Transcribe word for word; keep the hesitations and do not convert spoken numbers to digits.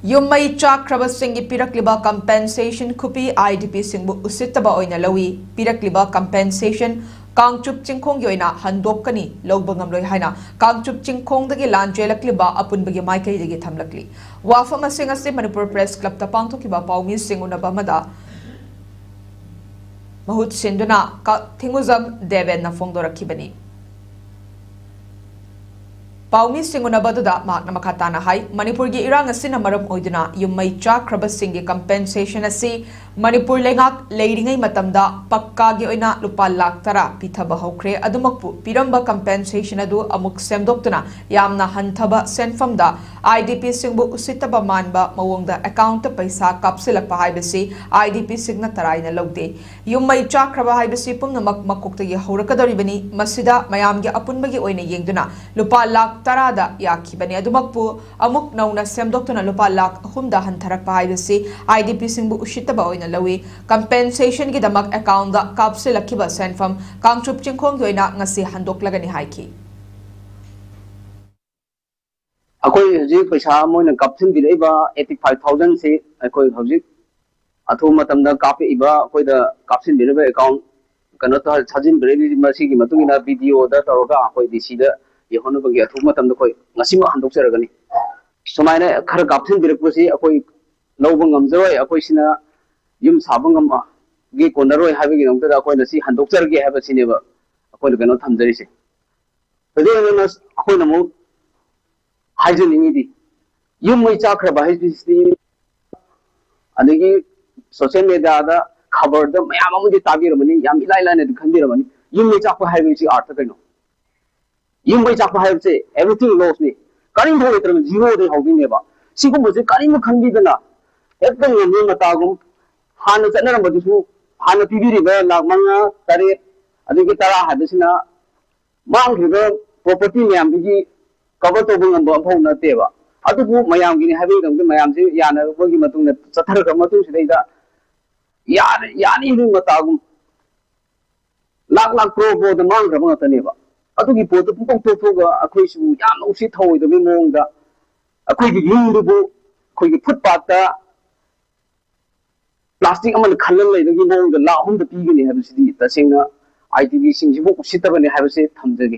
ꯌꯨꯝ ꯃꯩ ꯆꯥꯛꯈ꯭ꯔꯕꯁꯤꯡꯒꯤ ꯄꯤꯔꯛꯂꯤꯕ ꯀꯝꯄꯦꯟꯁꯦꯁꯟ ꯈꯨꯄꯤ ꯑꯥꯏ ꯗꯤ ꯄꯤꯁꯤꯡꯕꯨ ꯎꯁꯤꯠꯇꯕ ꯑꯣꯏꯅ ꯂꯧꯏ꯫ ꯄꯤꯔꯛꯂꯤꯕ ꯀꯝꯄꯦꯟꯁꯦꯁꯟ ꯀꯥꯡꯆꯨꯞ ꯆꯤꯡꯈꯣꯡꯒꯤ ꯑꯣꯏꯅ ꯍꯟꯗꯣꯛꯀꯅꯤ, ꯂꯧꯕ ꯉꯝꯂꯣꯏ ꯍꯥꯏꯅ ꯀꯥꯡꯆꯨꯞ ꯆꯤꯡꯈꯣꯡꯗꯒꯤ ꯂꯥꯟ ꯆꯦꯜꯂꯛꯂꯤꯕ ꯑꯄꯨꯟꯕꯒꯤ ꯃꯥꯏꯀꯩꯗꯒꯤ ꯊꯝꯂꯛꯂꯤ꯫ ꯋꯥꯐꯝ ꯑꯁꯤꯡ ꯑꯁꯤ ꯃꯅꯤꯄꯨꯔ ꯄ꯭ꯔꯦꯁ ꯀ꯭ꯂꯕꯇ ꯄꯥꯡꯊꯣꯛꯈꯤꯕ ꯄꯥꯎꯃꯤꯁꯤꯡ ꯎꯅꯕ ꯑꯃꯗ ꯃꯍꯨꯠ ꯁꯤꯟꯗꯨꯅ ꯀ-, ꯊꯤꯡꯉꯨꯖꯝ ꯗꯦꯕꯦꯟꯅ ꯐꯣꯡꯗꯣꯔꯛꯈꯤꯕꯅꯤ꯫ ꯄꯥꯎꯃꯤꯁꯤꯡ ꯎꯅꯕ ꯑꯗꯨꯗ ꯃꯍꯥꯛꯅ ꯃꯈꯥ ꯇꯥꯅ ꯍꯥꯏ, ꯃꯅꯤꯄꯨꯔꯒꯤ ꯏꯔꯥꯡ ꯑꯁꯤꯅ ꯃꯔꯝ ꯑꯣꯏꯗꯨꯅ ꯌꯨꯝ ꯃꯩ ꯆꯥꯛꯈ꯭ꯔꯕꯁꯤꯡꯒꯤ ꯀꯝꯄꯦꯟꯁꯦꯁꯟ ꯑꯁꯤ ꯃꯅꯤꯄꯨꯔ ꯂꯩꯉꯥꯛ ꯂꯩꯔꯤꯉꯩ ꯃꯇꯝꯗ ꯄꯛꯀꯥꯒꯤ ꯑꯣꯏꯅ ꯂꯨꯄꯥ ꯂꯥꯈ ꯇꯔꯥ ꯄꯤꯊꯕ ꯍꯧꯈ꯭ꯔꯦ꯫ ꯑꯗꯨꯃꯛꯄꯨ ꯄꯤꯔꯝꯕ ꯀꯝꯄꯦꯟꯁꯦꯁꯟ ꯑꯗꯨ ꯑꯃꯨꯛ ꯁꯦꯝꯗꯣꯛꯇꯨꯅ ꯌꯥꯝꯅ ꯍꯟꯊꯕ ꯁꯦꯟꯐꯝꯗ ꯑꯥꯏ ꯗꯤ ꯄꯤꯁꯤꯡꯕꯨ ꯎꯁꯤꯠꯇꯕ ꯃꯥꯟꯕ ꯃꯑꯣꯡꯗ ꯑꯦꯀꯥꯎꯟꯠꯇ ꯄꯩꯁꯥ ꯀꯥꯞꯁꯤꯜꯂꯛꯄ ꯍꯥꯏꯕꯁꯤ ꯑꯥꯏ ꯗꯤ ꯄꯤꯁꯤꯡꯅ ꯇꯔꯥꯏꯅ ꯂꯧꯗꯦ꯫ ꯌꯨꯝ ꯃꯩ ꯆꯥꯛꯈ꯭ꯔꯕ ꯍꯥꯏꯕꯁꯤ ꯄꯨꯝꯅꯃꯛ ꯃꯀꯣꯛꯇꯒꯤ ꯍꯧꯔꯛꯀꯗꯧꯔꯤꯕꯅꯤ꯫ ꯃꯁꯤꯗ ꯃꯌꯥꯝꯒꯤ ꯑꯄꯨꯟꯕꯒꯤ ꯑꯣꯏꯅ ꯌꯦꯡꯗꯨꯅ ꯂꯨꯄꯥ ꯂꯥꯈ ꯇꯔꯥꯗ ꯌꯥꯈꯤꯕꯅꯤ꯫ ꯑꯗꯨꯃꯛꯄꯨ ꯑꯃꯨꯛ ꯅꯧꯅ ꯁꯦꯝꯗꯣꯛꯇꯨꯅ ꯂꯨꯄꯥ ꯂꯥꯈ ꯑꯍꯨꯝꯗ ꯍꯟꯊꯔꯛꯄ ꯍꯥꯏꯕꯁꯤ ꯑꯥꯏ ꯗꯤ ꯄꯤꯁꯤꯡꯕꯨ ꯎꯁꯤꯠꯇꯕ ꯑꯣꯏꯅ ꯂꯧꯏ꯫ ꯀꯝꯄꯦꯟꯁꯦꯁꯟꯒꯤꯗꯃꯛ ꯑꯦꯀꯥꯎꯟꯗ ꯀꯥꯞꯁꯤꯜꯂꯛꯈꯤꯕ ꯁꯦꯟꯐꯝ ꯀꯥꯡꯆꯨꯞ ꯆꯤꯡꯈꯣꯡꯒꯤ ꯑꯣꯏꯅ ꯉꯁꯤ ꯍꯟꯗꯣꯛꯂꯒꯅꯤ ꯍꯥꯏꯈꯤ꯫ ꯑꯩꯈꯣꯏ ꯍꯧꯖꯤꯛ ꯄꯩꯁꯥ ꯃꯣꯏꯅ ꯀꯥꯞꯁꯤꯟꯕꯤꯔꯛꯏꯕ eighty five thousand ꯁꯤ ꯑꯩꯈꯣꯏ ꯍꯧꯖꯤꯛ ꯑꯊꯨꯕ ꯃꯇꯝꯗ ꯀꯥꯞꯄꯛꯏꯕ, ꯑꯩꯈꯣꯏꯗ ꯀꯥꯞꯁꯤꯟꯕꯤꯔꯤꯕ ꯑꯦꯀꯥꯎꯟ ꯀꯩꯅꯣ ꯇꯧ-, ꯊꯥꯖꯤꯟꯕꯤꯔꯛꯏꯕ, ꯃꯁꯤꯒꯤ ꯃꯇꯨꯡ ꯏꯟꯅ ꯕꯤ ꯗꯤ ꯑꯣꯗ ꯇꯧꯔꯒ ꯑꯩꯈꯣꯏ ꯗꯤ ꯁꯤꯗ ꯌꯧꯍꯟꯅꯕꯒꯤ ꯑꯊꯨꯕ ꯃꯇꯝꯗ ꯑꯩꯈꯣꯏ ꯉꯁꯤꯃꯛ ꯍꯟꯗꯣꯛꯆꯔꯒꯅꯤ꯫ ꯁꯨꯃꯥꯏꯅ ꯈꯔ ꯀꯥꯞꯁꯤꯟꯕꯤꯔꯛꯄꯁꯤ ꯑꯩꯈꯣꯏ ꯂꯧꯕ ꯉꯝꯖꯔꯣꯏ, ꯑꯩꯈꯣꯏꯁꯤꯅ ꯌꯨꯝ ꯁꯥꯕ ꯉꯝꯃꯒꯤ ꯀꯣꯟꯅꯔꯣꯏ ꯍꯥꯏꯕꯒꯤꯗꯃꯛꯇꯗ ꯑꯩꯈꯣꯏꯅ ꯁꯤ ꯍꯟꯗꯣꯛꯆꯔꯒꯦ ꯍꯥꯏꯕꯁꯤꯅꯦꯕ ꯑꯩꯈꯣꯏꯅ ꯀꯩꯅꯣ ꯊꯝꯖꯔꯤꯁꯦ꯫ ꯍꯧꯖꯤꯛ ꯑꯣꯏꯅ ꯑꯩꯈꯣꯏꯅ ꯑꯃꯨꯛ ꯍꯥꯏꯖꯅꯤꯡꯉꯤꯗꯤ, ꯌꯨꯝ ꯃꯩ ꯆꯥꯛꯈ꯭ꯔꯕ ꯍꯥꯏꯕꯁꯤ ꯑꯗꯒꯤ ꯁꯣꯁꯤꯌꯦꯜ ꯃꯦꯗꯤꯌꯥꯗ ꯈꯕꯔꯗ ꯃꯌꯥꯝ ꯑꯃꯗꯤ ꯇꯥꯕꯤꯔꯝꯃꯅꯤ, ꯌꯥꯝ ꯏꯂꯥꯏ ꯂꯥꯏꯅꯗꯤ ꯈꯟꯕꯤꯔꯝꯃꯅꯤ꯫ ꯌꯨꯝ ꯃꯩ ꯆꯥꯛꯄ ꯍꯥꯏꯕꯁꯤ ꯑꯥꯔꯊ ꯀꯩꯅꯣ? ꯌꯨꯝ ꯃꯩ ꯆꯥꯛꯄ ꯍꯥꯏꯕꯁꯦ everything loss ꯅꯤ꯫ ꯀꯔꯤꯝꯐꯥꯎ ꯂꯩꯇ꯭ꯔꯕꯅꯤ, ꯖꯤꯔꯣꯗꯩ ꯍꯧꯗꯣꯏꯅꯦꯕ꯫ ꯁꯤꯒꯨꯝꯕꯁꯦ ꯀꯔꯤꯝ ꯈꯟꯕꯤꯗꯅ ꯍꯦꯛꯇ ꯉꯝꯃꯤ ꯃꯇꯥꯒꯨꯝ ꯍꯥꯟꯅ ꯆꯠꯅꯔꯝꯕꯗꯨꯁꯨ, ꯍꯥꯟꯅ ꯄꯤꯕꯤꯔꯤꯕ ꯂꯥꯈ ꯃꯉꯥ, ꯇꯔꯦꯠ, ꯑꯗꯒꯤ ꯇꯔꯥ ꯍꯥꯏꯕꯁꯤꯅ ꯃꯥꯡꯈ꯭ꯔꯤꯕ ꯄ꯭ꯔꯣꯄꯔꯇꯤ ꯃꯌꯥꯝꯗꯨꯒꯤ ꯀꯚꯔ ꯇꯧꯕ ꯉꯝꯕ ꯑꯃꯐꯥꯎ ꯅꯠꯇꯦꯕ꯫ ꯑꯗꯨꯕꯨ ꯃꯌꯥꯝꯒꯤꯅꯤ ꯍꯥꯏꯕꯒꯤꯗꯃꯛꯇ ꯃꯌꯥꯝꯁꯦ ꯌꯥꯅꯕꯒꯤ ꯃꯇꯨꯡꯗ ꯆꯠꯊꯔꯛꯈ꯭ꯔ ꯃꯇꯨꯡꯁꯤꯗꯩꯗ ꯌꯥꯔꯦ, ꯌꯥꯅꯤ ꯍꯥꯏꯕꯒꯤ ꯃꯇꯥꯒꯨꯝ ꯂꯥꯛ ꯂꯥꯛ ꯀ꯭ꯔꯣꯔ ꯀ꯭ꯔꯣꯔꯗ ꯃꯥꯡꯈ꯭ꯔꯕ ꯉꯥꯛꯇꯅꯦꯕ꯫ ꯑꯗꯨꯒꯤ ꯄꯣꯠꯇꯨ ꯄꯨꯡꯇꯣꯛ ꯇꯣꯛꯊꯣꯛꯑꯒ ꯑꯩꯈꯣꯏꯁꯨ ꯌꯥꯝꯅ ꯎꯁꯤꯠ ꯊꯑꯣꯏꯗꯕꯒꯤ ꯃꯑꯣꯡꯗ ꯑꯩꯈꯣꯏꯒꯤ ꯌꯨꯝꯗꯨꯕꯨ ꯑꯩꯈꯣꯏꯒꯤ ꯐꯨꯠꯄꯥꯠꯇ ꯄ꯭ꯂꯥꯁꯇꯤꯛ ꯑꯃꯅ ꯈꯜꯂꯒ ꯂꯩꯕꯒꯤ ꯃꯑꯣꯡꯗ ꯂꯥꯈ ꯑꯍꯨꯝꯗ ꯄꯤꯒꯅꯤ ꯍꯥꯏꯕꯁꯤꯗꯤ ꯇꯁꯦꯡꯅ ꯑꯥꯏ ꯇꯤ ꯕꯤꯁꯤꯡꯁꯤꯕꯨ ꯎꯁꯤꯠꯇꯕꯅꯤ ꯍꯥꯏꯕꯁꯤ ꯊꯝꯖꯒꯦ꯫